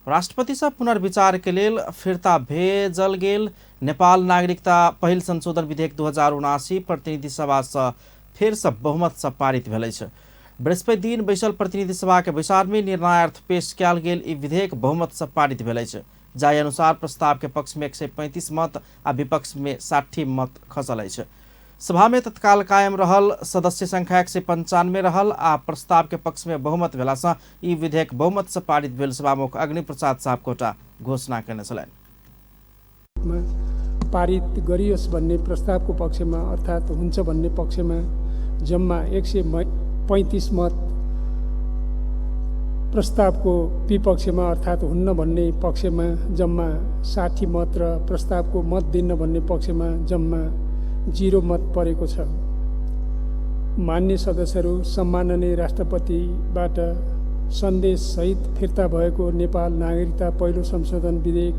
राष्ट्रपति से पुनर्विचार के लेल फिर्ता भेजल गेल नेपाल नागरिकता पहिल संशोधन विधेयक 2079 प्रतिनिधि सभा से फेर से बहुमत से पारित भेल अछि। बृहस्पति दिन बैसल प्रतिनिधि सभा के बैसार में निर्णयार्थ पेश कयल गेल ई विधेयक बहुमत से पारित भेल अछि। जाहि अनुसार प्रस्ताव के पक्ष में 135 मत आ विपक्ष में 60 मत खसल अछि। सभा में तत्काल कायम रहल सदस्य संख्या 195 रहल आ प्रस्ताव के पक्ष में बहुमत भेला से ई विधेयक बहुमत से पारित भेल सभामुख अग्नि प्रसाद सापकोटा घोषणा केने छलनि। पारित गरियोस् भन्ने प्रस्तावको पक्षमा अर्थात् हुन्छ भन्ने पक्षमा जम्मा 135 मत, प्रस्तावको विपक्षमा अर्थात् हुन्न भन्ने पक्षमा जम्मा 60 मत र प्रस्तावको मत दिन्न भन्ने पक्षमा जम्मा 0 मत परेको छ। मान्य सदस्यहरू, सम्माननीय राष्ट्रपतिबाट सन्देशसहित फिर्ता भएको नेपाल नागरिकता पहिलो संशोधन विधेयक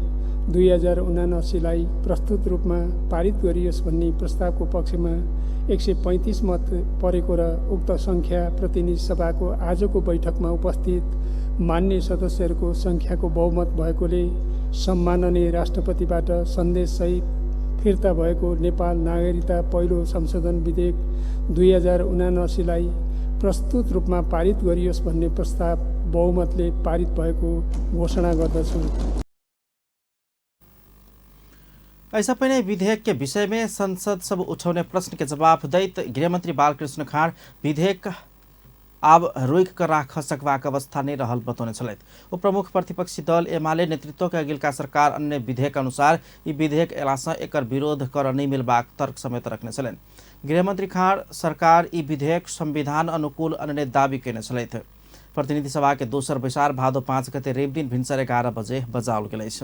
2079लाई प्रस्तुत रूपमा पारित गरियोस् भन्ने प्रस्तावको पक्षमा 135 मत परेको र उक्त सङ्ख्या प्रतिनिधि सभाको आजको बैठकमा उपस्थित मान्य सदस्यहरूको सङ्ख्याको बहुमत भएकोले सम्माननीय राष्ट्रपतिबाट सन्देशसहित फिर्ता भएको नेपाल नागरिकता पहिलो संशोधन विधेयक 2079लाई प्रस्तुत रूपमा पारित गरियोस् भन्ने प्रस्ताव बहुमतले पारित भएको घोषणा गर्दछु। ऐसा पहिने विधेयक के विषय में संसद सब उठौने प्रश्न के जवाब दैत गृहमंत्री बालकृष्ण खाँड विधेयक आब रोकि कऽ राख सकबाक अवस्था नहि रहल बतौने छलथि। ओ प्रमुख प्रतिपक्षी दल एमाले नेतृत्व के अगिलका सरकार अन्य विधेयक अनुसार ई विधेयक अयलासँ एकर विरोध कर नहि मिलबाक तर्क समेत रखने छलनि। गृहमंत्री खाँड सरकार ई विधेयक संविधान अनुकूल अनने दावी केने छलथि। प्रतिनिधि सभा के दोसर बैसार भादो 5 गते रवि दिन भिन्सर 11 बजे बजाओल गेल अछि।